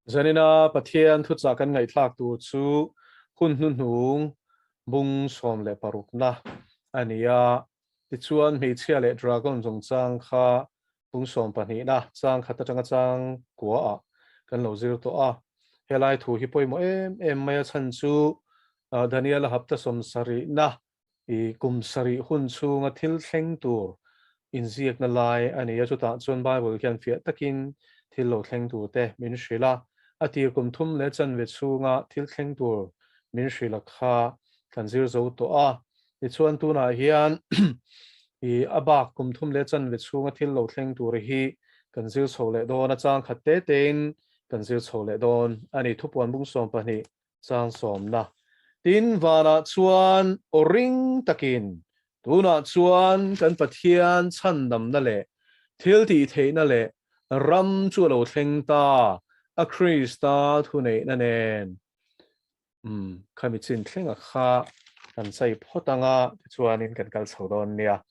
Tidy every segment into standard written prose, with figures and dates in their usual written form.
Zanina Pathian thuchah kan ngaihthlak tur chu hun hnuhnung bung 16 na a ni a. Tichuan hmeichhia leh dragon chungchang kha bung 12 na chang khat atanga chang kua ah kan lo zir tawh a. Helai thu hi pawimawh em em mai a chhan chu Daniel-a hapta 70 na I kum sarih hun chhunga thil thleng tur inziakna lai a ni a, chutah chuan Bible hian fiah takin thil lo thleng turte min hrilh a. A tir kum thum leh chanve chhunga thil thleng tur min hrilh a kha kan zir zo tawh a. Tichuan tunah hian i a bak kum thum leh chanve chhunga thil lo thleng tur hi kan zir chho leh dawn a, chang khat te tein kan zir chho leh dawn a ni. Thupuan bung 12 Chang sawmna. Tin, vanah chuan aw ring takin, Tunah chuan kan Pathian chhandamna leh thiltihtheihna leh ram chu a lo thleng ta, a Krista thuneihna nen. Umm, khami chin thlenga kha kan chai phawt anga, tichuanin kan kal chho dawn nia.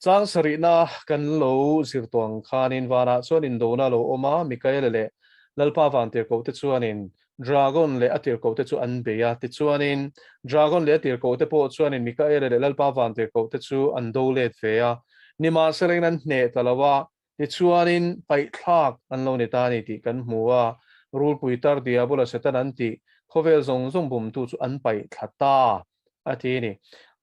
Chang sarihna kan lo zir tawh ang khanin vanah chuan indona a lo awm a, Mikaela leh Lalpa vantirhkohte chuanin Dragon leh a tirhkohte chu an bei a. Tichuanin Dragon leh a tirhkohte pawh chuanin Mikaela leh Lalpa vantirhkohte chu an do let ve a, nimahselain an hneh ta lo a, Tichuanin paihthlak an lo ni ta a ni tih kan hmu a, Rulpui tar Diabola Satan an tih khawvel zawng zawng bumtu chu an paihthla ta a ti a ni.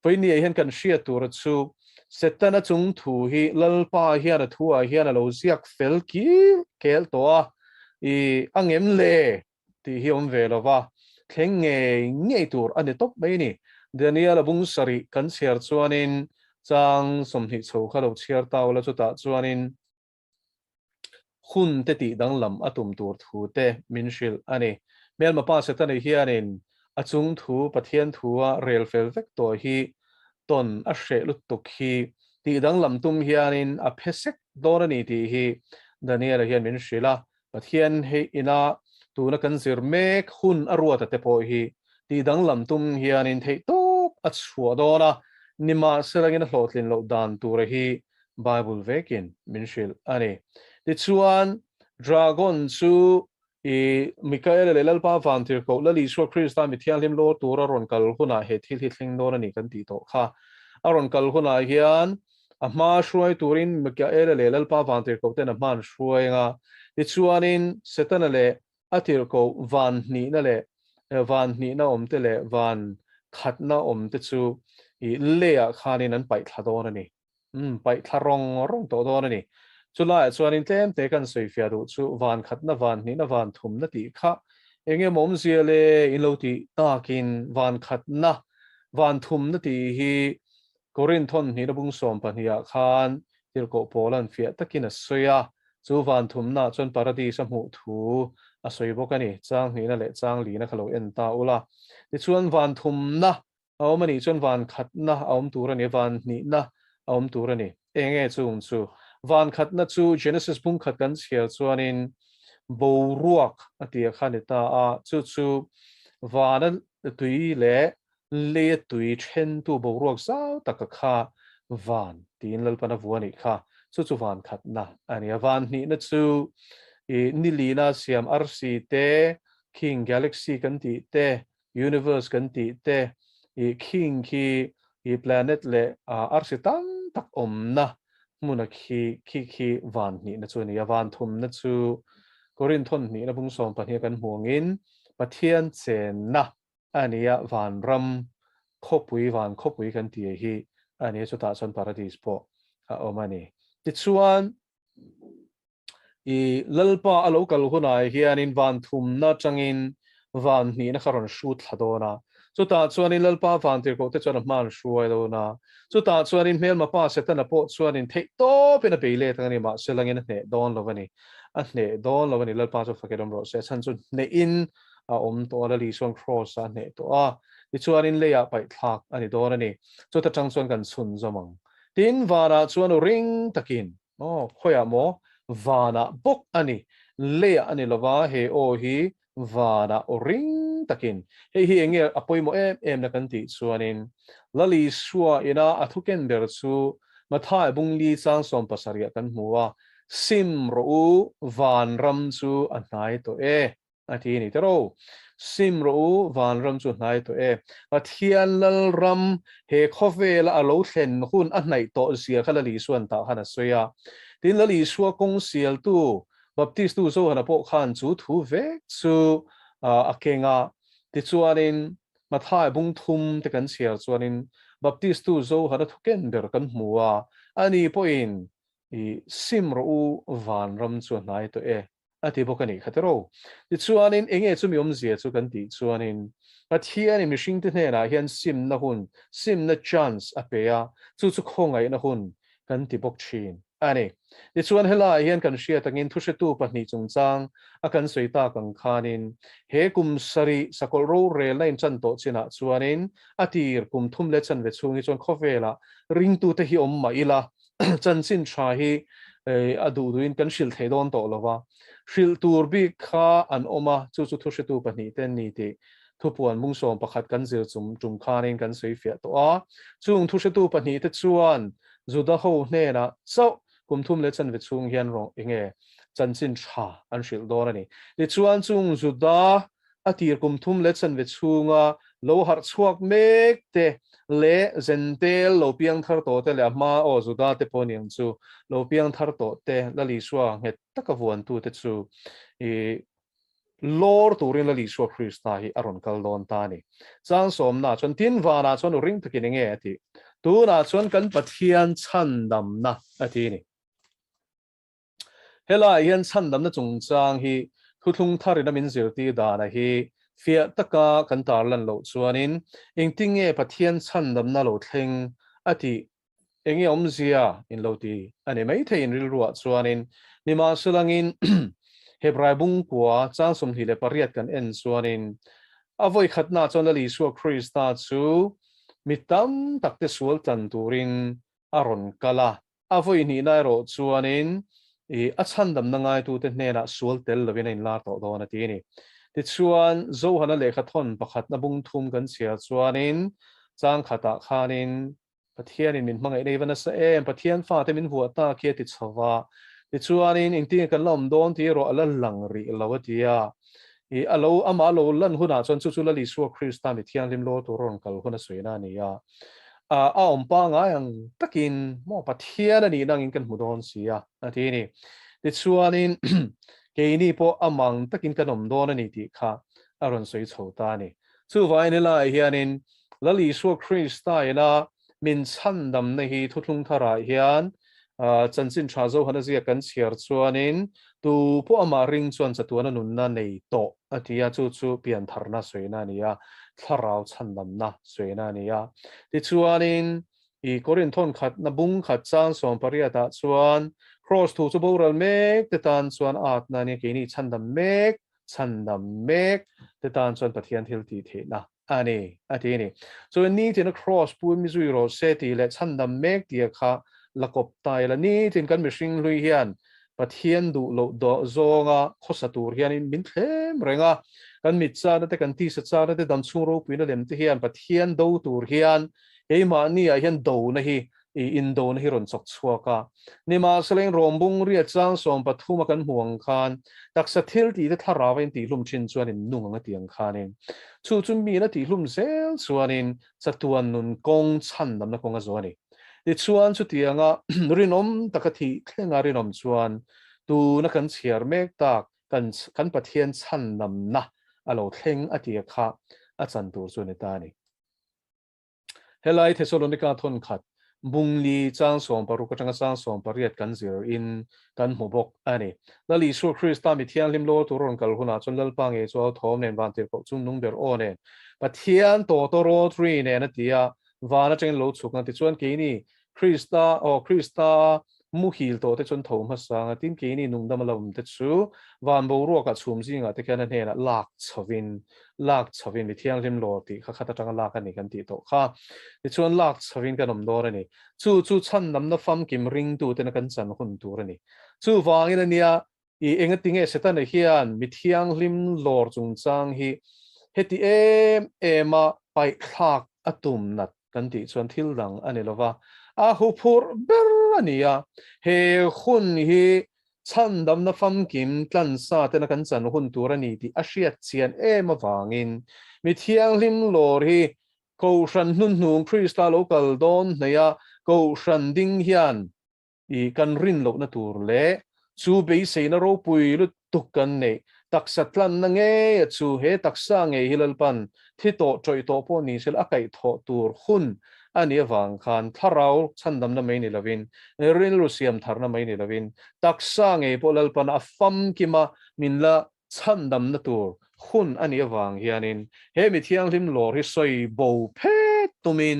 Vawinia hian kan hriat tura chu Setana chung thu hi Lalpa hian a thuah hian a lo ziak fel kil kel tawh a, i a ngem le tih hi awm ve lo va, thleng ngei ngei tur a ni tawp mai a ni. Daniel-a bung sarih kan chhiar chuanin chang 20 chho kha lo chhiar ta ula chutah chuanin hun te tih danglam a tum tur thu te min hrilh a ni. Hmelma pa Setani hianin a chung thu Pathian thua rel fel vek tawh hi tawn a hreh lutuk hi tih danglam tum hianin a phe sek dawn a ni tih hi Daniel-a hian min hrilh a. Pathian hei ina tuna kan zir mek hun a ruat a te pawh hi tih danglam tum hianin theih tawp a chhuah dawn a, nimahselangin a hlawhtlin loh dan tura hi Bible vekin min hrilh a ni. Tichuan, Dragon chu i Mikaela leh Lalpa Vantirhkoh Lal Isua Krista mi thianghlim lawr tura rawn kal hunah he thil hi thleng dawn a ni kan tih tawh kha. A rawn kal hunah hian A hma hruai turin Mikaela leh Lalpa vantirhkoh ten a hma an hruai ang a, tichuanin Setana leh a tirhkoh van hnihna leh van hnihna awmte leh van khatna awmte chu i leiah khanin an paih thla dawn a ni. Umm, paih thla rawng rawng tawh dawn a ni. Chulaiah chuanin tlemte kan sawifiah duh chu van khatna, van hnihna, van thumna tih kha eng emaw awmzia le in lo tih takin van khatna, van thumna tih hi Korinthon hnihna bung 12 ah khan tirhkoh Paula'n fiah takin a sawi a, chu van thumnaah chuan paradis a hmuh thu a sawi bawk a ni. Chang hnihna leh chang lina kha lo en ta ula. Tichuan van thumna a awm a nih chuan van khatna a awm tur a ni, van hnihna a awm tur a ni. Eng nge chung chu? Van khatna chu Genesis bung khat kan chhiar chuanin boruak a tia kha a ni ta a, chu chu vana tui leh Leia tui thentu boruak zau taka kha van tiin Lalpan a vu a nih kha. Chu chu van khatna a ni a. Van hnihna chu i nilina siam arsi te, khing galaxy kan tih te, universe kan tih te, i khing khi i planet leh arsi tam tak awmna hmuna khi khi khi van hnihna chu a ni a. Van thumna chu Korinthon hnihna bung 12 a kan hmu angin Pathian chenna a ni a, vanram khawpui, van khawpui kan tih hi a ni a, chutah chuan paradis pawh a awm a ni. Tichuan, i Lalpa a lo kal hunah hianin van thumna atangin van hnihna kha rawn hrut thla dawn a, chutah chuanin Lalpa vantirhkohte chuan a hma an hruai dawn a, chutah chuanin hmelma pa Setana pawh chuanin theih tawpin a bei let ang a ni, mahse langin a hneh dawn lo a ni, a hneh dawn lo a ni, Lalpa chu fakin awm rawh se, a chhan chu hnehin a awm tawh a, Lali chuan Kraws a hneh tawh a, tichuanin leiah paihthlak a ni dawn a ni. Chuta tang chuan kan chhun zawm ang. Tin, vanah chuan u ring takin, aw, khawiah maw? Vanah bawk a ni, leiah a ni lova, he aw hi vanah aw ring takin. Hei hi eng nge a pawimawh em em na kan tih chuanin, Lali Isua ina a thu ken ber chu Mathai bung li chang 70 ah kan hmu a. Sim rawh u, vanram chu a hnai tawh e, a ti a ni tiraw. Sim rawh u, vanram chu a hnai tawh e. Pathian Lalram he khawvela a lo thlen hun a hnaih tawh zia kha Lal Isuan tah khan a sawi a. Tin, Lal Isua kawng sialtu Baptistu Johana pawh khan chu thu vek chu a keng a. Tichuanin, Mathai bung thum te kan chhiar chuanin Baptistu Johana thu ken ber kan hmu a, ani pawhin I sim rawh u, vanram chu a hnai tawh e, a ti bawk a nih kha tiraw. Tichuanin enge chumi awmzia chu kan tih chuanin Pathianin mihringte hnenah hian simna hun, simna chance a pe a, chu chu khawngaihna hun kan ti bawk thin a ni. Tichuan helaiah hian kan hriat angin thuhretu pahnih chungchang a kan sawi tak ang khanin he kum sarih sakawlh rorelna intan tawh chinah chuanin a tir kum thum leh chanve chhung hi chuan khawvelah ringtute hi awm mah ila chanchin tha hi a duh duhin kan hrilh thei dawn tawh lo va, hrilh tur bik kha an awm a, chu chu thuhretu pahnih te an ni tih thupuan mungsawm pakhat kan zir chum tum khanin kan sawi fiah tawh a. Chung thuhretu pahnih te chuan Juda ho hnenah chauh kum thum leh chanve chhung hian rawng enge chanchin tha an hrilh dawn a ni. Tichuan chung Juda a tir kum thum leh chanve chhunga lo harh chhuak mek te leh Zentel lo piang thar tawh te leh a hma aw Juda te pawh niang chu lo piang thar tawh te Lal Isua nghet taka vuantu te chu i lawr turin Lal Isua Krista hi a rawn kal dawn ta a ni. Chang sawmna chuan tin vanah chuan u ring takin enge a tih? Tunah chuan kan Pathian chhandamna a ti a ni. Helaiah hian chhandamna chungchang hi thuthlung tharin a min zirtir dana hi fiah taka kan tarlan loh chuanin engtinge Pathian chhandamna lo thleng a tih enge awmzia in lo ti a ni maithei in rilruah chuanin nimahselangin Hebrai bungkua chang 28 kan en chuanin a vawikhatnaah chuan Lal Isua Krista chu mi tam takte sual tlan turin a rawn kal a. A vawi hnihna erawh chuanin i a chhandamna ngaitute hnenah sual tel lovin a inlar tawh dawn a ti a ni. Tichuan, Johana lehkha thawn pakhatna bung thum kan chhiar chuanin chang khatah khanin Pathianin min hmangaih nei va nasa em, Pathian fate min vuah ta khi a ti chho va. Tichuanin engtinge kan la awm dawn tih erawh a la lang rih lo a ti a. I a lo amah lo lan hunah chuan chu chu Lal Isua Krista mi thianghlim law tur a rawn kal hun a sawina a ni a. A awm pangai ang takin maw Pathian a nihna angin kan hmu dawn si a, a ti a ni. Tichuanin keini pawh amang takin kan awm dawn a ni tih kha a rawn sawi chho ta a ni. Chuvangin helaiah hianin Lal Isua Krista ina min chhandamna hi thuthlung tharah hian chanchin tha Johana ziak kan chhiar chuanin tu pawh amah ring chuan chatuana nunna nei tawh a ti a, chu chu piantharna sawina a ni a, thlarau chhandamna sawina a ni a. Tichuanin i Korinthon khatna bung khat chang 18 ah chuan Kraws thu chu boral mek te tan chuan atna a nia, keini chhandam mek, chhandam mek te tan chuan Pathian thil tih theihna a ni, a ti a ni. Chuan nitin a Kraws pu mi zui rawh se tih leh chhandam mek tia kha la kawp ta ila, nitin kan mihring hlui hian Pathian duh loh dawh zawnga khawsa tur hianin min thlem reng a, kan mit chana te, kan tisa chana te, damchhung ropuina lem te hian Pathian do tur hian keimahniah hian dona hi I indona hi rawn chawk chhuak a. Nimahsela in rawmbung riat chang 13 a kan hmuh ang khan taksa thil tih te thlarau a in tihhlum thin chuan in nung ang a ti ang khanin chu chu miin a tihhlum zel chuanin chatuan nun kawng chhandamna kawng a zawh a ni. Tichuan chutianga rinawm taka thih thlenga rinawm chuan tuna kan chhiar mek tak kan kan Pathian chhandamna a lo thleng a tia kha a chan tur chu a ni ta a ni. Helai Thesalonika thawn khat Bungli chang 16 atanga chang 18 kan zir in kan hmu bawk a ni. Lal Isua Krista mi thianghlim lawl tur rawn kal hunah chuan Lalpa ngei chu au thawm nen vantirhkoh chung nung ber aw nen Pathian tawtawrawt ri nen a ti a, van atangin lo chhuk ang tichuan keini Krista, aw, Krista muhil tawh te chuan tho hmasa ang a, tin keini nungdam a lo awm te chu van boruakah chhum zingah te khian a hnenah lak chhovin, lak chhovin mi thianghlim lawr tih kha khat atanga lak a ni kan tih tawh kha. Tichuan lak chhovin kan awm dawn a ni. Chu chu chhandamna famkim ringtutena kan chan hun tur a ni. Chuvangin a nia, I engatinge Setana hian mi thianghlim lawr chungchang hi heti em em a paihthlak a tum nat kan tih chuan thil dang a ni lova, a huphurh ber a ni a, he hun hi. Chhandamna famkim tlansa tena kan chan hun tur a ni tih a hriat chian em avangin mi thianghlim lawr hi Kohhran hnuhnung Krista lo kal dawn hnaih a Kohhran ding hian i kan rin lohna tur leh chu beiseina ropui lutuk kan neih taksa tlanna ngei a chu he taksa ngei hi Lalpan thi tawh tawih tawh pawh ni sela a kaihthawh tur hun a nih avang khan thlarau chhandamna mai ni lovin rilru siam tharna mai ni lovin taksa ngei pawh Lalpan a famkim a min la Chhandamna tur hun a nih avang hianin he mi thianghlim lawr hi sawi bo phet tumin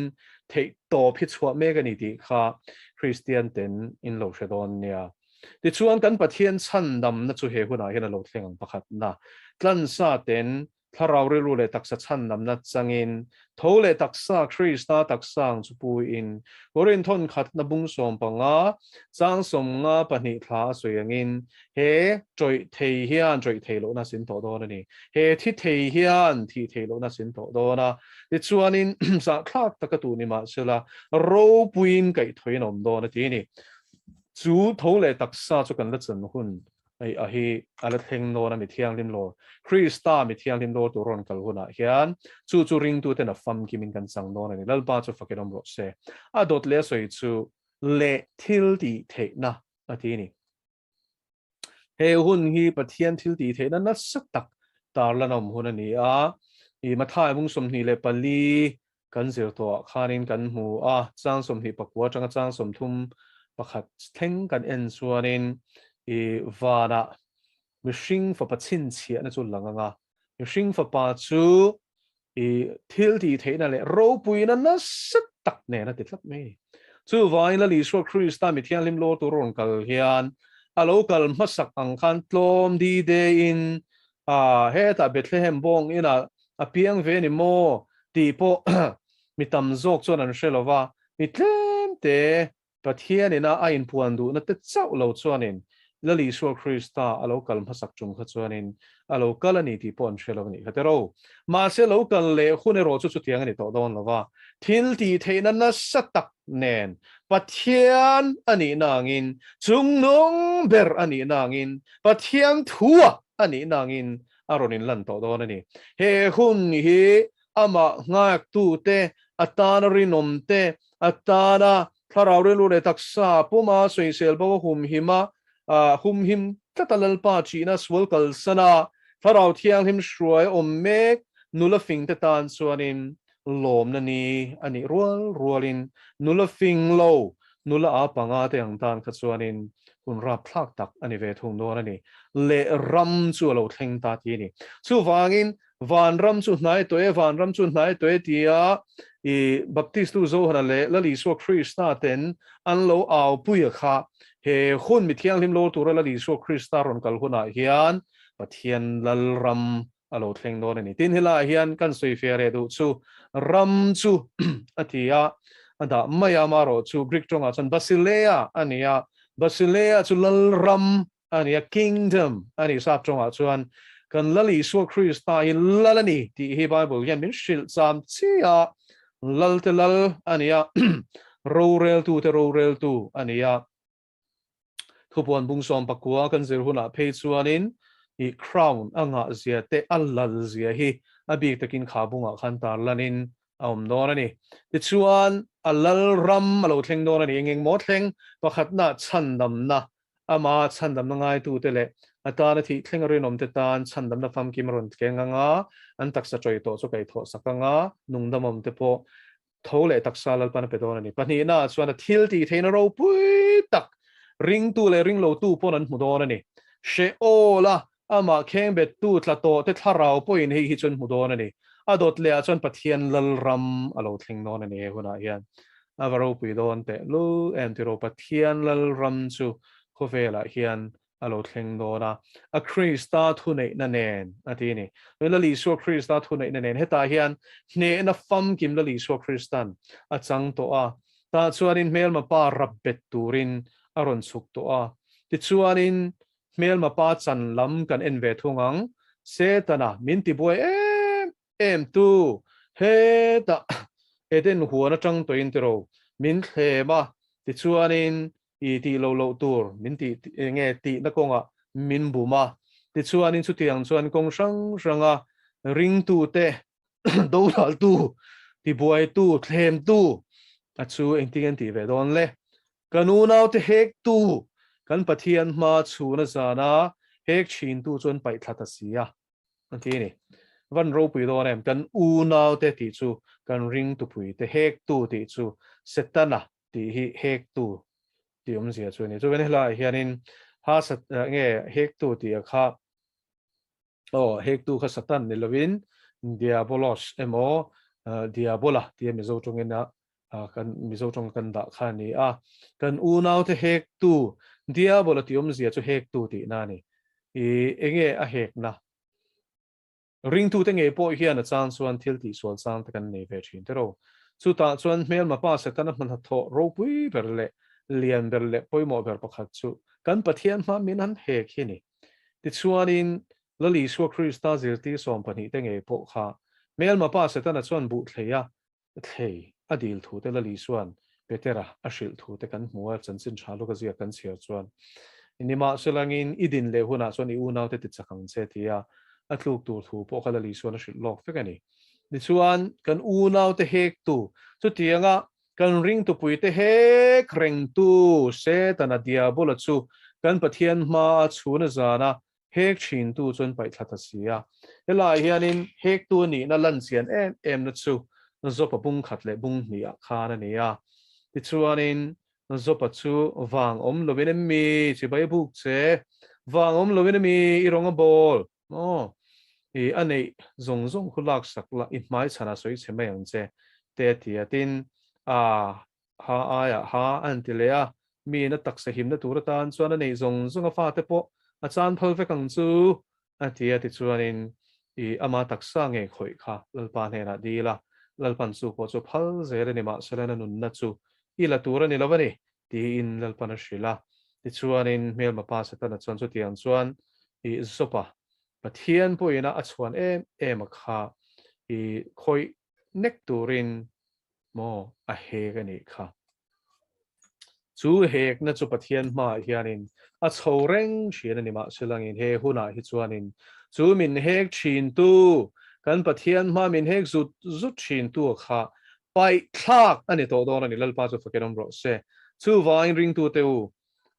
theih tawp hi chhuah mek a ni tih kha Kristian ten in lo hre dawn nia. Tichuan kan Pathian chhandamna chu he hunah hian a lo thleng ang pakhatna tlansa ten thlarau rilru leh taksa chhandamna changin Tho leh taksa, Krista taksa ang chu puiin, Korin thawn khatna bung 15, chang 52 thla a sawi angin, he tawih thei hian tawih thei lohna sin tawh dawn a ni. He thi thei hian thih thei lohna sin tawh dawn a. Tichuanin, zahthlak taka tuh ni mahsela, ropuiin kaihthawih an awm dawn a ti a ni. Chu tho leh taksa chu kan la chan hun Hei a hi a la thleng nawn a mi thianghlim lawr, Krista mi thianghlim lawr tur rawn kal hunah hian chu chu ringtuten a famkimin kan chang dawn a ni. Lalpa chu fakin awm rawh se. A dawt leh a sawi chu leh thil tih theihna a ti a ni. He hun hi Pathian thil tih theihna nasa tak tarlan awm hun a ni a. I Mathai bung 24 Kan zir tawhah khanin kan hmu a, chang 29 atanga chang 31 thleng kan en chuanin i vanah mihring fapa chhinchhiahna chu lang ang a, mihring fapa chu i thil tih theihna leh ropuina nasa tak nen a ti tlat mai a ni. Chuvangin Lal Isua Krista mi thianghlim lawr tur a rawn kal hian a lo kal hmasak ang khan tlawm di dein a, hetah Bethlehem bawng inah a piang ve ni maw tih pawh mi tam zawk chuan an hre lo va, mi tlem te Pathian ina a inpuan duhna te chauh lo chuanin Lal Isua Krista a lo kal hmasak chung kha chuanin a lo kal a ni tih pawh an hre lo a nih kha tero. Mahse lo kal leh hun erawh chu chutiang a ni tawh dawn lo va, thil tih theihna nasa tak nen Pathian a nihna angin, chungnung ber a nihna angin, Pathian thua a nihna angin a rawn inlan tawh dawn a ni. He hun hi amah nghaktute, a tana rinawm te, a tana thlarau rilru leh taksa puma sawisel bo a humhim a, humhim tlat a Lalpa ṭihna sual kalsan a, thlarau thianghlim hruai a awm mek nula fingte tan chuanin lawmna ni a nih rual rualin nula fing lo, nula a panga te ang tan kha chuanin hun rapthlak tak a ni ve thung dawn a ni. Leh ram chu a lo thleng ta ti a ni. Chuvangin vanram chu hnai tawh e, vanram chu hnai tawh e tia i Baptistu Johana leh Lal Isua Krista ten an lo aupuia kha he hun mi thianghlim lawr tura Lal Isua Krista rawn kal hunah hian Pathian Lalram a lo thleng dawn a ni. Tin, helaiah hian kan sawi fia reh duh chu ram chu a ti a, a dah mai a, amaherawh chu Greek tawngah chuan Basileia a ni a, Basileia chu lalram a ni a, kingdom a ni sap tawngah chuan. Kan Lal Isua Krista hi lal a ni tih hi Bible hian min hrilh cham chi a, Lalte lal a ni a, roreltute roreltu a ni a. Thupuan bung 19 kan zir hunah phei chuanin i crown a ngah zia te a lal zia hi a bik takin kha bungah khan tarlanin a awm dawn a ni. Tichuan a lal ram a lo thleng dawn a ni. Eng eng maw thleng? Pakhatna chhandamna, ama chhandamna ngaitute leh a tana thih thleng a rinawmte tan chhandamna famkim a rawn thleng ang a, an taksa ṭawih tawh chu kaihthawh sak ang a, nungdamawmte pawh Tho leh taksa Lalpan a pe dawn a ni. Pahnihnaah chuan a thil tih theihna ropui tak ringtu leh ringlotu pawn an hmu dawn a ni. Sheol-a amah khengbettu tla tawhte thlarau pawhin hei hi chu an hmu dawn a ni. A dawt lehah chuan Pathian Lalram a lo thleng dawn a ni he hunah hian. A va ropui dawn teh lul em tiraw Pathian Lalram chu khawvelah hian a lo thleng dawn a, a Krista thuneihna nen a ti a ni. Lal Isua Krista thuneihna nen hetah hian hnehna famkim Lal Isua Kristan a chang tawh a, tah chuanin hmelma pa rap bet turin a rawn chhuk tawh a. Tichuanin hmelma pa chan lam kan en ve thung ang, Setana min tibuai em em tu hetah Eden huan atang tawhin tiraw min thlem a, tichuanin. I tih loh loh tur min tih nge tihna kawngah min bum a. Tichuanin chutiang chuan kawng hrang hranga ringtute dodaltu, tibuaitu, thlemtu a chu engtin an tih ve dawn le? Kan unaute hektu, kan Pathian hma chhuna zana hek thintu chuan paih thla ta si a, a ti a ni. Van ropui dawn em? Kan unaute tih chu kan ringtupuite hektu tih chu Setana tih hi hektu tih awmzia chu a ni. Chuan helaiah hianin ha nge hektu tih a kha Aw, hektu kha Satan ni lovin Diabolos emaw Diabola tia Mizo tawngin a kan Mizo tawnga kan dah kha a ni a. Kan unaute hektu Diabola tih awmzia chu hektu tihna a ni. I enge a hekna? Ringtute ngei pawh hian a chang chuan thil tihsual chang te kan nei ve thin tiraw. Chutah chuan hmelma pa Setana hmanhnathawh ropui ber leh lian ber leh pawimawh ber pakhat chu kan Pathian hma min han hek hi a ni. Tichuanin, Lal Isua Krista zirtir 12 te ngei pawh kha hmelma pa Setana chuan buh thlei a thlei a dil thu te Lal Isua'n Petera a hrilh thu te kan hmu a, chanchin tha lawka ziak kan chhiar chuan, Nimahselangin i din leh hunah chuan i unaute ti chak ang che tia a tluk tur thu pawh kha Lal Isua'n a hrilh lawk vek a ni. Tichuan, kan unaute hektu chutianga Kan ringtupuite hek rengtu Setana Diabola chu kan Pathian hmaa chhuna zana hek thintu chuan paih thla ta si a. Helaiah hianin hektu a nihna lan chian em emna chu Jopa bung khat leh bung hnihah khan a ni a. Tichuanin Jopa chu vang awm lovin em mi chibai a buk che? Vang awm lovin em mi i rawng a bawl? Aw, i a neih zawng zawng khu lak sak la, i hmai chhanah sawi chhe mai ang che, te a ti a. Tin, a ha aiah ha a han ti leh a, miin a taksa himna tur atan chuan a neih zawng zawng a fate pawh a chan phal vek ang chu, a ti a. Tichuanin i ama taksa ngei khawih kha Lalpa hnenah dil a, Lalpan chu pawh chu phal zel a ni, mahsela na nunna chu i la tur a ni lo a ni, Tiin Lalpan a hrilh a. Tichuanin hmelma pa Setana chuan chutiang chuan i Jopa Pathian pawhin a chhuan em em a kha i khawih nek turin maw a hek a nih kha. Chu hekna chu Pathian hmaah hianin a chho reng thin a ni mahselangin he hunah hi chuanin chu min hek thintu kan Pathian hmaa min hek zut zut thintu a kha Paih thlak a ni tawh dawn a ni, Lalpa chu fakin awm rawh se. Chuvangin ringtute u,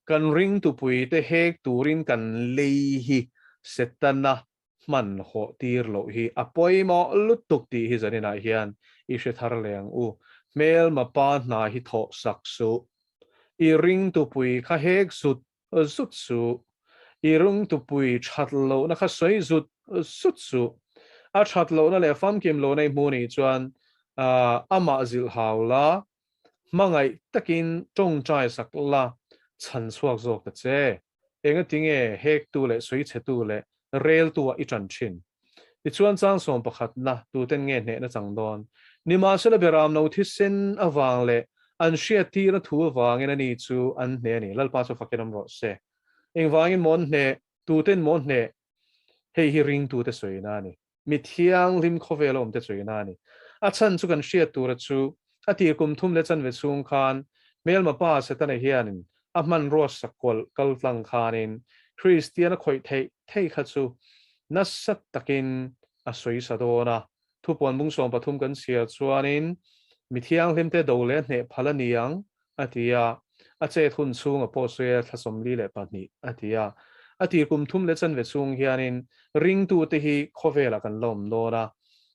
kan ringtupuite hek turin kan lei hi Setana hman hawh tir loh hi a pawimawh lutuk tih hi zaninah hian i hre thar leh ang u. Hmelma pa hna hi thawh sak suh. I ringtupui kha hek zut zut suh. I rungtupui that lohna kha sawi zut zut suh. A that lohna leh famkim lohna i hmu nih chuan amah zilh hau la, hmangaih takin tawngtai sak la, chhan chhuak zawk ta che. Engatinge hektu leh sawichhetu leh reltu ah i tan thin? Tichuan chang sawm pakhatna tuten nge hnehna chang dawn? Nimahsela Beramno thisen avang leh an hriattirna thu avangin ani chu an hneh a ni. Lalpa chu fakin awm rawh se. Engvangin maw an hneh? Tuten maw hneh? Hei hi ringtute sawina a ni. Mi thianghlim khawvela awmte sawina a ni. A chhan chu kan hriat tura chu a tir kum thum leh chanve chhung khan hmelma pa Setana hianin a hmanrua sakawlh kal tlang khanin Kristian a khawih theih theih kha chu nasa takin a sawi sa dawn a. Thupuan bung 13 kan chhiar chuanin mi thianghlimte do leh hneh phal a ni ang a ti a, a chet hun chhunga pawh sawi a thla 42 a ti a. A tir kum thum leh chanve chhung hianin ringtute hi khawvelah kan la awm dawn a.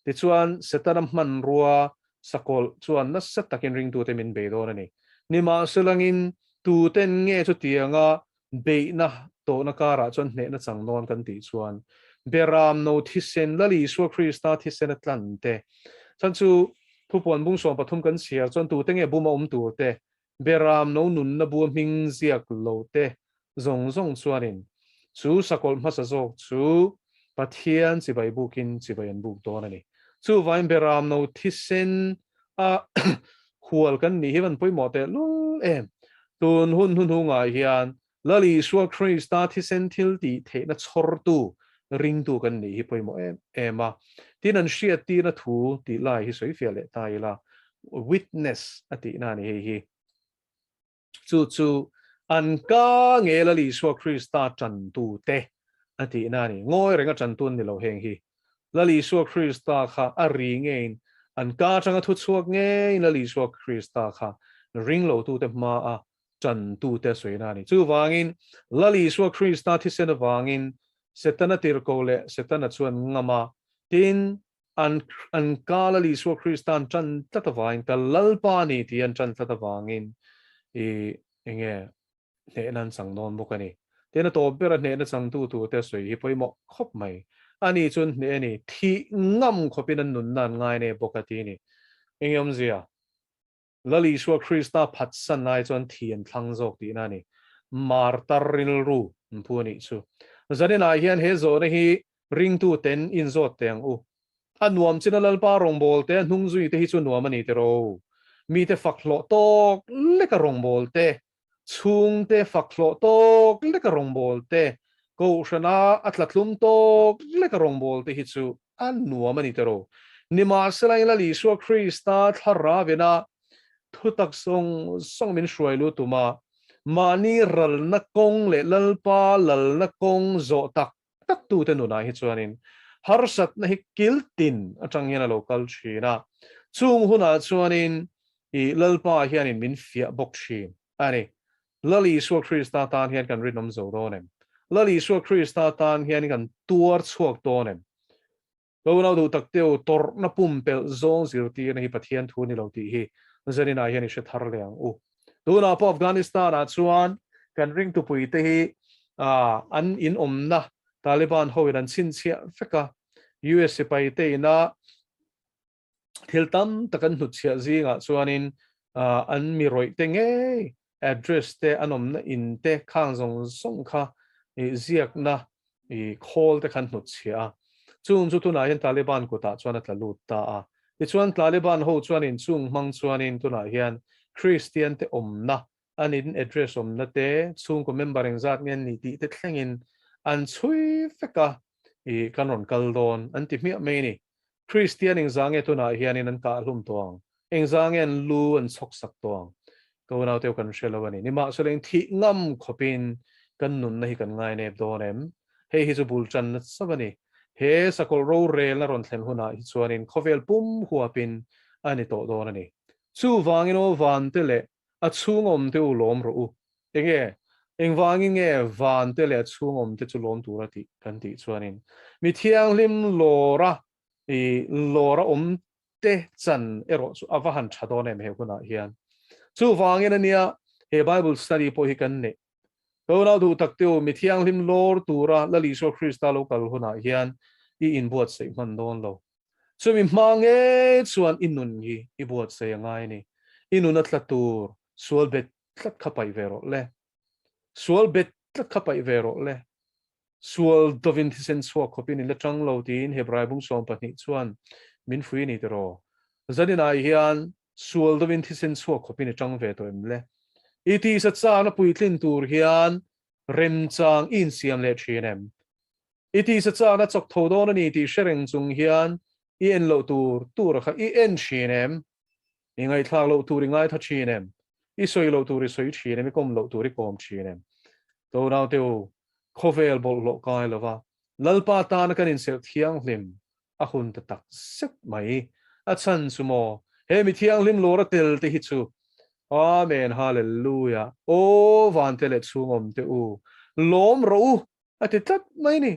Tichuan Setana hmanrua Sakawlh chuan nasa takin ringtute min bei dawn a ni. Nimahselangin tuten nge chutianga beihna tawhna karah chuan hnehna chang dawn kan tih chuan Beramno thisen, Lal Isua Krista thisen a tlan te. Chhan chu thupuan bung 13 kan chhiar chuan tute nge buma awm tur te, Beramno nunna bua hming ziak lo te zawng zawng chuanin chu sakawlh hmasa zawk chu Pathian chibai bukin chibai an buk dawn a ni. Chuvangin Beramno thisen a hual kan nih hi van pawimawh teh lul em. Tun hun hnuhnungah hian Lal Isua Krista thisen thil tih theihna chhawrtu ringtu kan nih hi pawimawh em em a. Tin an hriattirna thu tih lai hi sawi fiah leh ta ila, witness a tihna a ni hei hi. Chu chu An ka nge Lal Isua Krista ṭantute a tihna a ni. Ngawi renga ṭantu an ni lo heng hi. Lal Isua Krista kha a ri ngeiin, an ka aṭanga thu chhuak ngeiin Lal Isua Krista kha ringlotute hmaa ṭantute a sawina a ni. Chuvangin, Lal Isua Krista thisen avangin Setana tirhkoh leh Setana chuan ngam a, tin, an an ka Lal Isua Krista an ṭan tlat avangin, ka Lalpa a ni tih an ṭan tlat avangin i enge hnehna an chang dawn bawk a ni. Tin, a tawp bera hnehna changtu turte a sawi hi pawimawh khawp mai. Ani chuan hneh a ni, thih ngam khawpin an nunna an ngai nei bawk a ti a ni. Enge awmzia? Lal Isua Krista phatsan lai chuan thi an thlang zawk tihna a ni. Martar rilru an phu a nih chu. Zaninah hian he zawhna hi ringtu ten inzawt teh ang u. A nuam chin a Lalpa rawngbâwl te, a hnung zui te hi chu nuam a ni tiraw? Mite fak hlawh tawk leka rawngbâwl te, chhungte fak hlawh tawk leka rawngbâwl te, kohhrana a tlatlum tawk leka rawngbâwl te hi chu a nuam a ni tiraw? Nimahsela in Lal Isua Krista thlarau-ina thutak zawng zawng min hruai lu tum a, mahni ralna kawng leh Lalpa lalna kawng zawh tak tak tute nunah hi chuanin harsatna hi kil tin atang hian a lo kal thin a, chung hunah chuanin i Lalpa hianin min fiah bawk thin a ni. Lal Isua Krista tan hian kan rinawm zo dawn em? Lal Isua Krista tan hian kan tuar chhuak dawn em? Ka unau duh tak teu, tawrhna pumpelh zawng zirtirna hi Pathian thu a ni lo tih hi zaninah hian i hre thar leh ang u. Tunah pawh Afghanistan-ah chuan kan ringtupuite hi an inawmna Taliban hoin an chhinchhiah vek a, US sipaite ina thil tam tak an hnutchhiah zingah chuanin an mi rawih te ngei address te an awmna in te khang zawng zawng kha ziakna khawl te kha an hnutchhiah a. Chung chu tunah hian Taliban kutah chuan a tla lut ta a. Tichuan Taliban ho chuanin chung hmang chuanin tunah hian Kristian te awmna an in address awmna te chhungkaw member engzat nge an nih tih te thlengin an chhui vek a, kan rawn kal dawn an ti hmiah mai a ni. Kristian engzah nge tunah hianin an kah hlum tawh ang? Engzah nge an lu an chhawk sak tawh ang? Ka unauteu kan hre lo a ni. Nimahsela eng thih ngam khawpin kan nunna hi kan ngainep dawn em? Hei hi chu bul tanna chauh a ni. He sakawlh rorelna rawn thlen hunah hi chuanin khawvel pum huapin a ni tawh dawn a ni. Chuvangin aw vante leh a chhung awmte u lawm rawh u. Enge? Engvangin nge vante leh a chhung awmte chu lawm tura tih kan tih chuanin mi thianghlim lawra i lawra awmte chan erawh chu a va han tha dawn em he hunah hian. Chuvangin ania he Bible study pawh hi kan neih. Ka unau duh tak te u, mi thianghlim lawr tura Lal Isua Krista lo kal hunah hian i inbuatsaih hman dawn lo. Chumi hma ngei chuan i nun hi i buatsaih a ngai a ni. I nun a tla tur sual bet tlat kha paih ve rawh le. Sual bet tlat kha paih ve rawh le. Sual dovin thisen chhuak khawpin in la tang lo tiin Hebrai bung 12 chuan min fui a ni tiraw? Zaninah hian sual dovin thisen chhuak khawpin i tang ve tawh em le? I tisa chakna puitlin tur hian remchang i insiam leh thin em? I tisa chakna chawk tho dawn a ni tih hre reng chung hian i en loh tur tur a kha i en thin em? I ngaihthlak loh tur i ngaitha thin em? I sawi loh tur i sawi thin em? I kawm loh tur i kawm thin em? Ka unaute u, khawvel bawlhhlawh kai lova Lalpa tana kan inserh thianghlim a hun ta tak zet mai. A chhan chu maw, he mi thianghlim lawr a tel te hi chu Amen Hallelujah Aw vante leh chhungawm te u, lawm rawh u a ti tlat mai ni.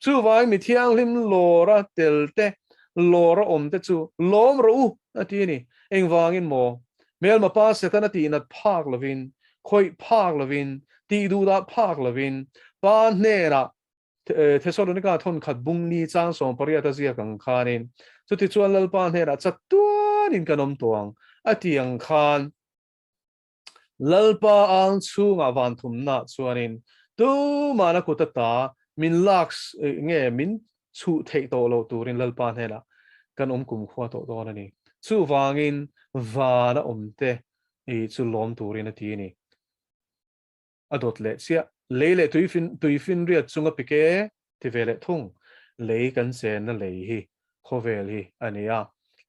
Chuvangin mi thianghlim lawra tel te, lawra awm te chu lawm rawh u a ti a ni. Engvangin maw? Hmelma pa Setana tihnat phak lovin, khawih phak lovin, tih duhdah phak lovin, Pa hnenah Thesalonika thawnkhat bungni chang 18 a ziak ang khanin, chutichuan Lalpa hnenah chatuanin kan awm tawh ang a ti ang khan, Lalpa ang chhungah van thumna chuanin tumahna kut ata min lak nge min chhuh theih tawh loh turin Lalpa hnenah kan awm kumkhua tawh dawn a ni. Chuvangin vana awmte chu lawm turin a ti a ni. A dawt leh chiah. Lei leh tuifinriat chunga pik e, ti ve leh thung. Lei kan chenna lei hi khawvel hi a ni a,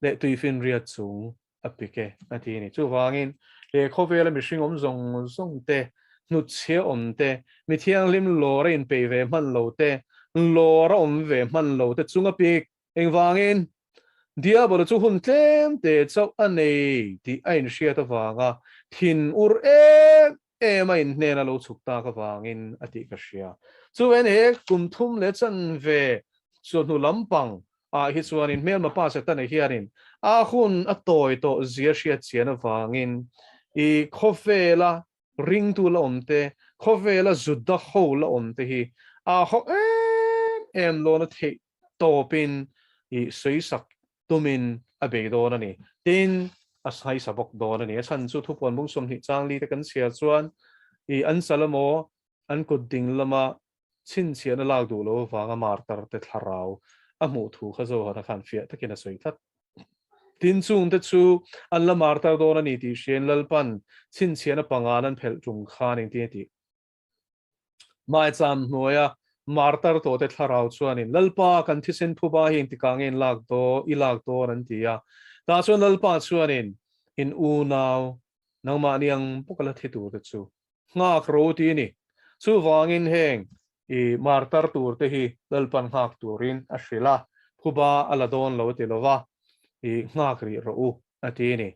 leh tuifinriat chung a pik e a ti a ni. Chuvangin he khawvela mihring awm zawng zawng te, hnutchhia awm te, mi thianghlim lawr a inpeih ve hman lo te, lawr a awm ve hman lo te chunga pik. Engvangin? Diabola chu hun tlem te chauh a nei tih a inhriat avanga thin ur em em a inhnen a lo chhuk tak avangin a tih ka hria. Chuven he kum thum leh chanve chawhnu lampang ah hi chuanin hmelma pa Setana hianin a hun a tawi tawh zia hriat chian avangin i khawvela ringtu la awm te, khawvela Juda ho la awm te hi a ho em em lawn a theih tawpin i sawisak tumin a bei dawn a ni. Tin, a saisa bawk dawn a ni. A chhan chu thupuan bung 20 chang li te kan chhiar chuan i an sal emaw an kut ding lama chhinchhiahna lak duh lo avanga martar te thlarau a hmuh thu kha Zohana khan fiah takin a sawi tlat. Tin, chungte chu an la martar dawn a ni tih hriain Lalpan chhinchhiahna pangan an phelh tum khan engtin a tih? Maicham hnuaia martar tawhte thlarau chuanin, Lalpa, kan thisen phuba hi engtikah nge in lak dawn, i lak dawn? an ti a. Tah chuan Lalpa chuanin, In unau, nangmahni ang bawka la thi turte chu nghak ro ti a ni. Chuvangin heng i martar turte hi Lalpan nghak turin a hrilh a, phuba a la dawn lo ti lova, i nghak rih rawh u. a ti a ni.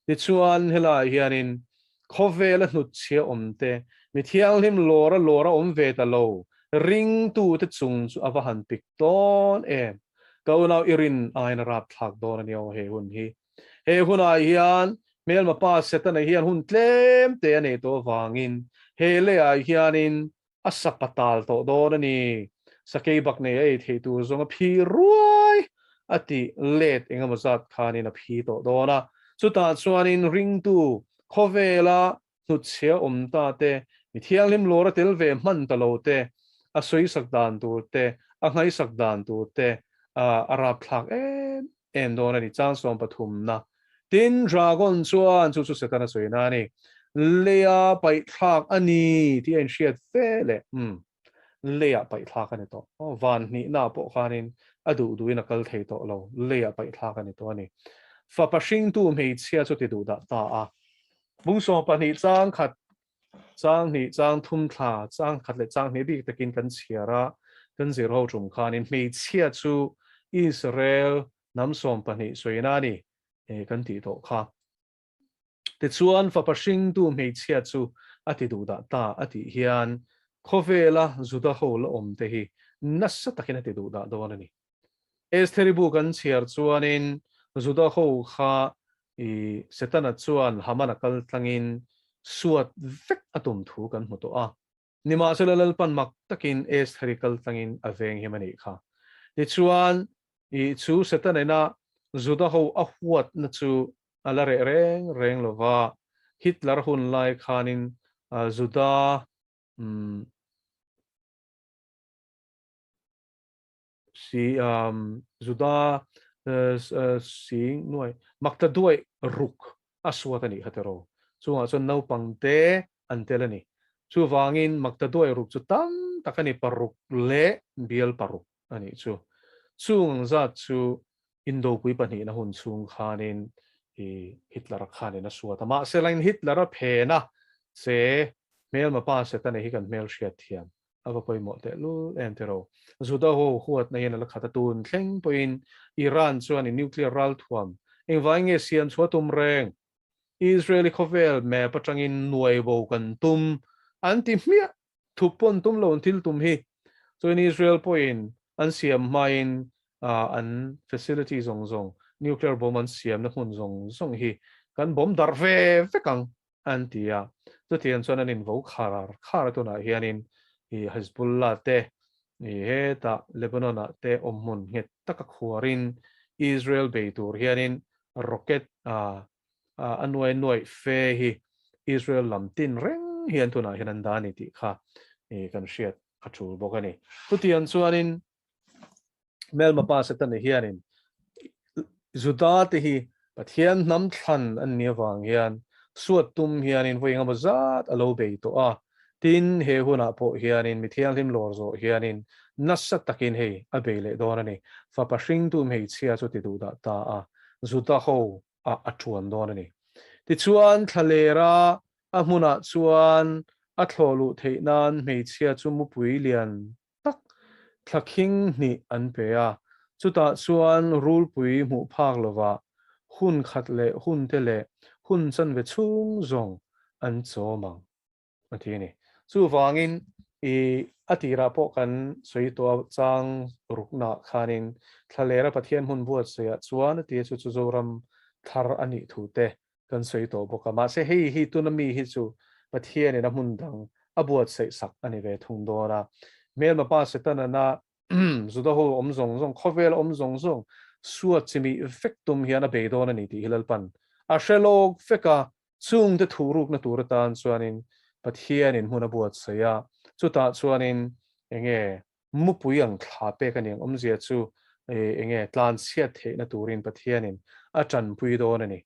Tichuan, helaiah hianin khawvela hnutchhia awmte, mi thianghlim lawra lawra awm ve ta lo, ringtute chung chu a va han pik dawn em? Ka unau i rin aiin a rapthlak dawn a ni aw he hun hi. He hunah hian hmelma pa Setana hian hun tlem te a nei tawh avangin he leiah hianin A sa patal tawh dawn a ni. Sakei bak nei a ei theih tur zawng a phi ruai a tih let eng emaw zat khanin a phi tawh dawn a. Chutah chuanin ringtu khawvela hnutchhia awm ta te, mi thianghlim lawr a tel ve hman ta lo te, a sawisak dan tur te, a nghaisak dan tur te a rapthlak em em dawn a ni, chang 13 na. Tin, dragon chuan chu chu Setana sawina a ni, Leia paihthlak a ni tih a inhriat fe leh, umm, leiah paihthlak a ni tawh. Aw, van hnihna pawh khanin a duh duhin a kal thei tawh lo, leiah paihthlak a ni tawh a ni. Fapa hringtu hmeichhia chu ti duh dah ta a. Bung 12 chang khat Chang hnih, chang thum thla, chang khat leh chang hnih bik takin kan chhiar a, kan zir ho tum khanin hmeichhia chu Israel hnam 12 sawina a ni kan tih tawh kha. Tichuan fapa hringtu hmeichhia chu a ti duh dah ta a tih hian khawvela Juda ho la awm te hi nasa takin a ti duh dah dawn a ni. Estheri bu kan chhiar chuanin Juda ho kha i Setana chuan Hamana kal tlangin suat vek a tum thu kan hmu tawh a. Nimahsela Lalpan mak takin Estheri kal tlangin a veng him a nih kha. Tichuan i chu Setana ina Juda ho a huatna chu a la reh reng reng lo va, Hitler hun lai khanin Juda Si Juda si nuai makta duai ruk a suat a nih kha tiraw. Chungah chuan naupang te an tel a ni. Chuvangin makta duai ruk chu tam tak a ni, paruk leh bial paruk a nih chu. Chung ang zat chu Indopui pahnihna hun chhung khanin i Hitler-a khanin a suat a. Mahselain Hitler-a phena che hmelma pa Setana hi kan hmelhriat thiam A va pawimawh tehlul em tiraw? Juda ho huatna hian a la khat a, tun thleng pawhin Iran chuan in nuclear ralthuam engvai nge siam chhuah tum reng? Israeli khawvel map atangin nuai bo kan tum an ti hmiah, thup pawn tum lo an thil tum hi. Chuan Israel pawhin an siam hmain an facility zawng zawng, nuclear bomb an siamna hmun zawng zawng hi kan bomb darh ve vek ang an ti a. Chutiang chuan an invo khar khar a tunah hianin i Hezbollah te i hetah Lebanon ah te awm hmun nghet taka khuarin Israel bei tur hianin rocket a a nuai nuaih fe hi Israel lam tin reng hian tunah hian an dah a ni tih kha i kan hriat a tul bawk a ni. Chutiang chuanin Hmelma pa Setana hianin Juda te hi Pathian hnam thlan an nih avang hian suat tum hianin vawi engemaw zat a lo bei tawh a, tin he hunah pawh hianin mi thianghlim lawr zawh hianin nasa takin hei a bei leh dawn a ni. Fapa hringtu hmeichhia chu ti duh dah ta a, Juda ho ah a tuan dawn a ni. Tichuan thlalera a hmunah chuan A thlawh luh theih nan hmeichhia chu mupui lian tak thla khing hnih an pe a, chutah chuan rulpui hmuh phak lovah hun khat leh hun te leh hun chanve chhung zawng an chawm ang a ti a ni. Chuvangin i a tirah pawh kan sawi tawh a chang ruknaah khanin thlalera Pathian hmun buatsaihah chuan a ti a chu chu Zoram thar a nih thu te kan sawi tawh bawk a, mahse hei hi tuna mi hi chu Pathianin a hmun dang a buatsaih sak a ni ve thung dawn a. Hmelma pa Setana Juda ho awm zawng zawng, khawvel awm zawng zawng suat chimih vek tum hian a bei dawn a ni tih hi Lalpan a hre lawk vek a, chungte thuhrukna tur atan chuanin Pathianin hmun a buatsaih a, chutah chuanin enge mupui ang thla pek a ni ang awmzia chu enge tlanchhiat theihna turin Pathianin a tanpui dawn a ni.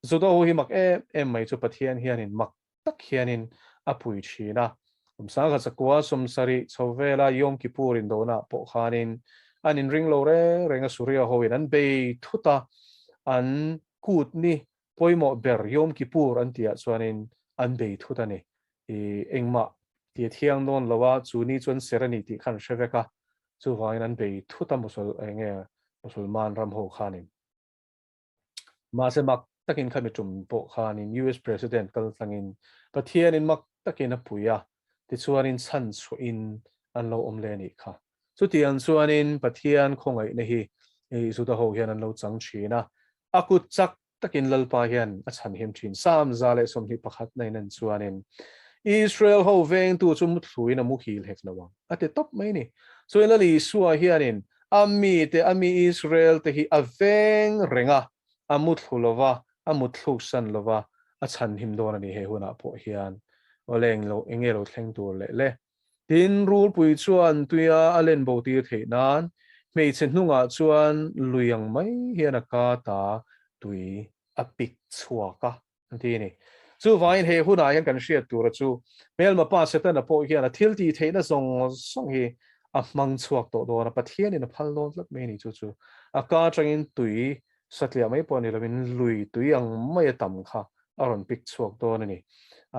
Juda ho hi mak em em mai chu Pathian hianin mak tak hianin a pui thin a. Kum sangkhat sakua sawmsarih chho vela Yom Kippur indona pawh khanin an inring lo reng reng a Suria hoin an bei thut a, an kut ni pawimawh ber Yom Kippur an tihah chuanin an bei thut a ni. I engmah ti a thiang dawn lo a, chu ni chuan ser a ni tih kha an hre vek a, chuvangin an bei thut a Musul enge Musulman ram ho khanin. Mahse mak takin khami tum pawh khanin US President kal tlangin Pathianin mak takin a pui a, tichuanin chhan chhuahin an lo awm leh a nih kha. Chutiang chuanin Pathian khawngaihna hi Juda ho hian an lo chang thin a, a kut chak takin Lalpa hian a chhanhim thin. Psalm 121 na in en chuanin, Israel ho vengtu chu muthluin a muhil hek lo ang, a ti tawp mai ni. Chuan Lal Isua hianin a mite, a mi Israel te hi a veng reng a, a muthlu lo va, a mutthluk san lo va, a chhanhim dawn a ni he hunah pawh hian. Awle englo, enge lo thleng tur leh le? Tin, rulpui chuan tuia a len bo tir theih nan hmeichhe hnungah chuan lui ang mai hian a ka ta tui a pik chhuak a, an ti a ni. Chuvangin he hunah hian kan hriat tura chu hmelma pa Setana pawh hian a thil tih theihna zawng zawng hi a hmang chhuak tawh dawn a, Pathianin a phal dawn tlat mai a ni. Chu chu a ka atangin tui satliah mai pawh ni lovin lui tui ang maia tam kha a rawn pik chhuak dawn a ni.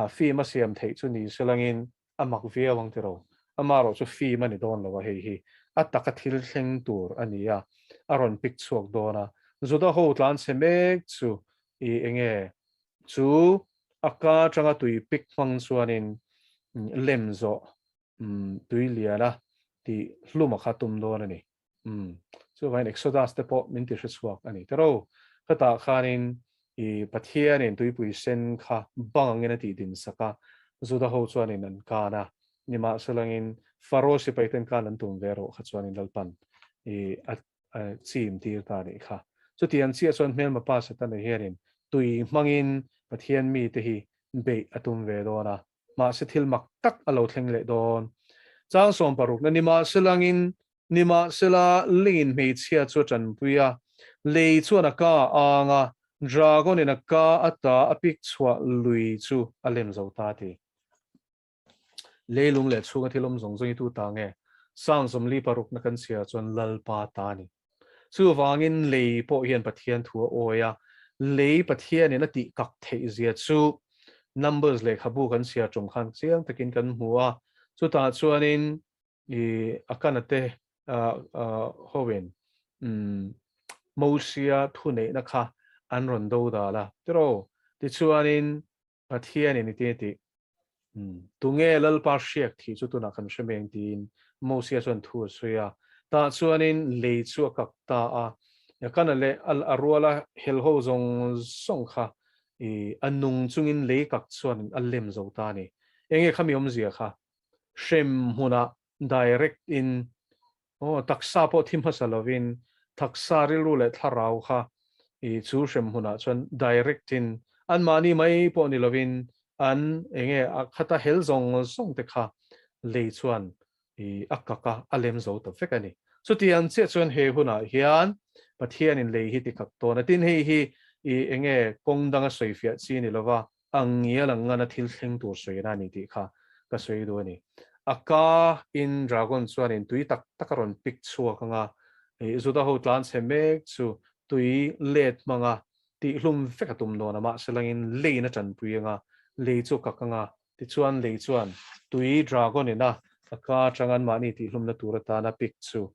Fim a siam theih chu ni selangin a mak viau ang tiraw? Amaherawh chu fim a ni dawn lo a, hei hi a taka thil thleng tur a ni a, a rawn pik chhuak dawn a. Juda ho tlan chhe mek chu i enge chu a ka atanga tui pik hmang chuanin lem zawh tui lian a tih hlum a kha tum dawn a ni. Umm, chuvangin Exodus te pawh min ti hre chhuak a ni tiraw? Khatah khanin i Pathianin tuipui sen kha bang angin a tih din sak a, Juda ho chuanin an kan a, nimahselangin Pharaoh sipai ten kan an tum ve rawh kha chuanin Lalpan i a chim tir ta a nih kha. Chutiang chiah chuan hmelma pa Setana hianin tui hmangin Pathian mite hi beih a tum ve dawn a, mahse thil mak tak a lo thleng leh dawn. Chang sawmparukna nimahselangin Nimahsela, lingin hmeichhia chu a tanpui a, lei chuan a ka a ang a, dragon-in a ka ata a pik chhuah lui chu a lem zo ta ti. Leilung leh chhunga thil awm zawng zawng hi tu ta nge? Psalm 46 kan chhiar chuan Lalpa ta a ni. Chuvangin lei pawh hian Pathian thu a awi a, lei Pathianin a tih kak theih zia chu Numbers lehkhabu kan chhiar tum khan chiang takin kan hmu a, chutah chuanin I a kana te hoin Mosia thuneihna kha an rawn do dal a, tiraw? Tichuanin Pathianin i ti a tih, Tunge Lalpa hriak thih chu tunah kan hre mai ang tiin Mosia chuan thu a sawi a. Tah chuanin lei chu a kak ta a, Akana leh a ruala helho zawng zawng kha a nung chungin lei kak chuanin a lem zo ta a ni. Enge khami awmzia kha? Hrem hmunah direct in aw taksa pawh thi hmasa lovin taksa rilru leh thlarau kha i chu hrem hmunah chuan direct in anmahni mai pawh ni lovin an enge a khata hel zawng zawng te kha lei chuan i a kak a, a lem zo ta vek a ni. Chutiang chiah chuan he hunah hian Pathianin lei hi ti kak tawn a, tin hei hi i enge kawng danga sawifiah chi ni lova a ngial ang ngana thil thleng tur sawina a ni tih kha ka sawi duh a ni. A ka in dragon chuanin tui tak tak a rawn pik chhuak ang a, Juda ho tlan chhe mek chu tui let hmanga tihhlum vek a tum dawn a, mahse langin leiin a tanpui ang a, lei chu a kak ang a. Tichuan lei chuan tui dragon in a a ka atang anmahni tihhlumna tur atana pik chu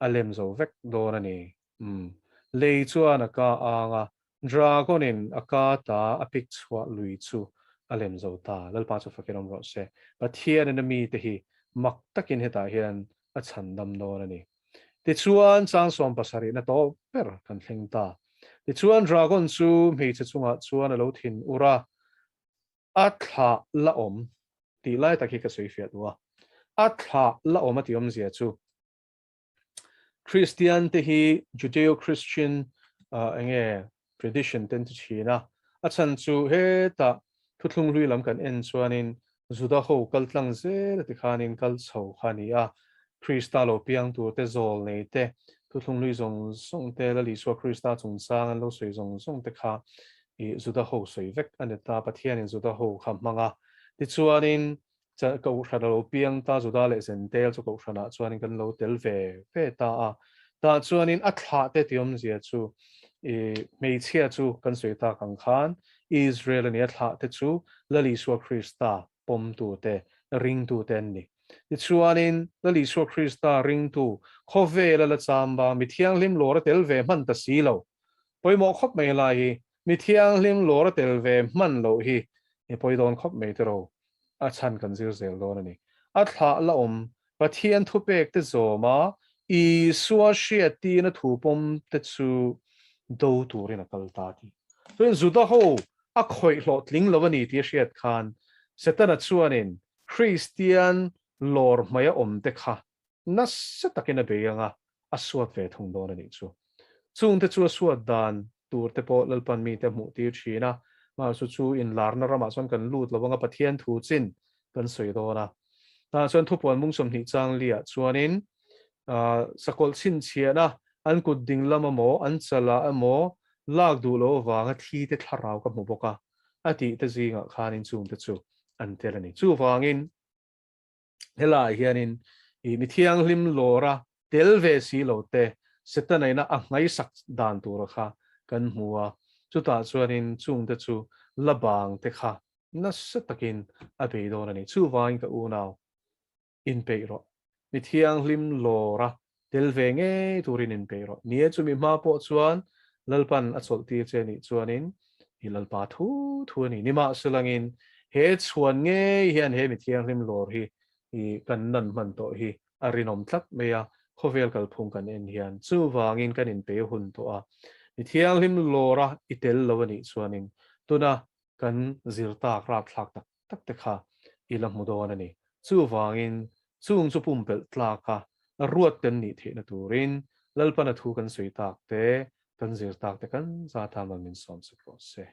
a lem zo vek dawn a ni. Umm. Lei chuan a ka ang a, dragon in a ka ta a pik chhuah lui chu a lem zo ta. Lalpa chu fakin awm rawh se. Pathianin a mite hi mak takin hetah hian a chhandam dawn a ni. Tichuan chang sawmpasarihna tawp ber kan thleng ta. Tichuan dragon chu hmeichhe chungah chuan a lo thin ur a, a thlah la awm tih lai tak hi ka sawi fiah duh a. A thlah la awm a tih awmzia chu Kristian te hi Judeo-Christian enge tradition te an ti thin a, a chhan chu hetah thuthlung hlui lam kan en chuanin Juda ho kal tlang zel a ti khanin kal chho kha a ni a, Krista lo piang tur te zawl nei te, thuthlung hlui zawng zawng te, Lal Isua Krista chungchang an lo sawi zawng zawng te kha i Juda ho sawi vek a ni ta, Pathianin Juda ho kha hmang a, tichuanin Kohhran a lo piang ta, Juda leh Zentel chu Kohhranah chuanin kan lo tel ve ve ta a. Tah chuanin a thlah te tih awmzia chu i hmeichhia chu kan sawi tak ang khan Israel a ni, a thlah te chu Lal Isua Krista pawmtu te, ringtu te an ni. Tichuanin Lal Isua Krista ringtu khawvela la chamba mi thianghlim lawr a tel ve hman ta si lo. Pawimawh khawp mai helai hi, mi thianghlim lawr a tel ve hman loh hi i pawi dawn khawp mai tiraw. a chhan kan zir zel dawn a ni. A thlah la awm Pathian thupek te zawm a, Isua hriattirna thu pawm te chu do turin a kal ta tih. Chuan Juda ho a khawih hlawhtling lo a ni tih a hriat khan Setana chuanin Kristian lawr hmaia awm te kha nasa takin a bei ang a, a suat ve thung dawn a nih chu. Chungte chu a suat dan tur te pawh Lalpan mite a hmuh tir thin a, mahse chu inlarna ramah chuan kan lut lo anga Pathian thu chin kan sawi dawn a. Tah chuan thupuan mung 20 chang liah chuanin sakawlh chhinchhiahna an kut ding lam emaw an chalah emaw lak duh loh avanga thi te thlarau ka hmu bawk a, a tih te zingah khanin chungte chu an tel a ni. Chuvangin. Helaiah hianin i mi thianghlim lawra tel ve si lo te Setana ina a nghaisak dan tura kha kan hmu a, chutah chuanin chungte chu la bang te kha nasa takin a bei dawn a ni. Chuvangin ka unau, inpeih rawh. Mi thianghlim lawra Tel ve ngei turin inpeih rawh. Ni e, chumi hma pawh chuan Lalpan a chawlh tir che nih chuanin i Lalpa thu thu a ni. Nimahselangin he chhuan ngei hian he mi thianghlim lawr hi i kan nan hman tawh hi a rinawm tlat mai a, khawvel kalphung kan en hian chuvangin kan inpei hun tawh a. Mi thianghlim lawra i tel lo a nih chuanin tuna kan zir tak rapthlak tak tak te kha i la hmu dawn a ni. Chuvangin chung chu pumpelh tlaka ruat kan nih theihna turin Lalpana thu kan sawi tak te, kan zir tak te kan za tan man min sawm sak rawh se.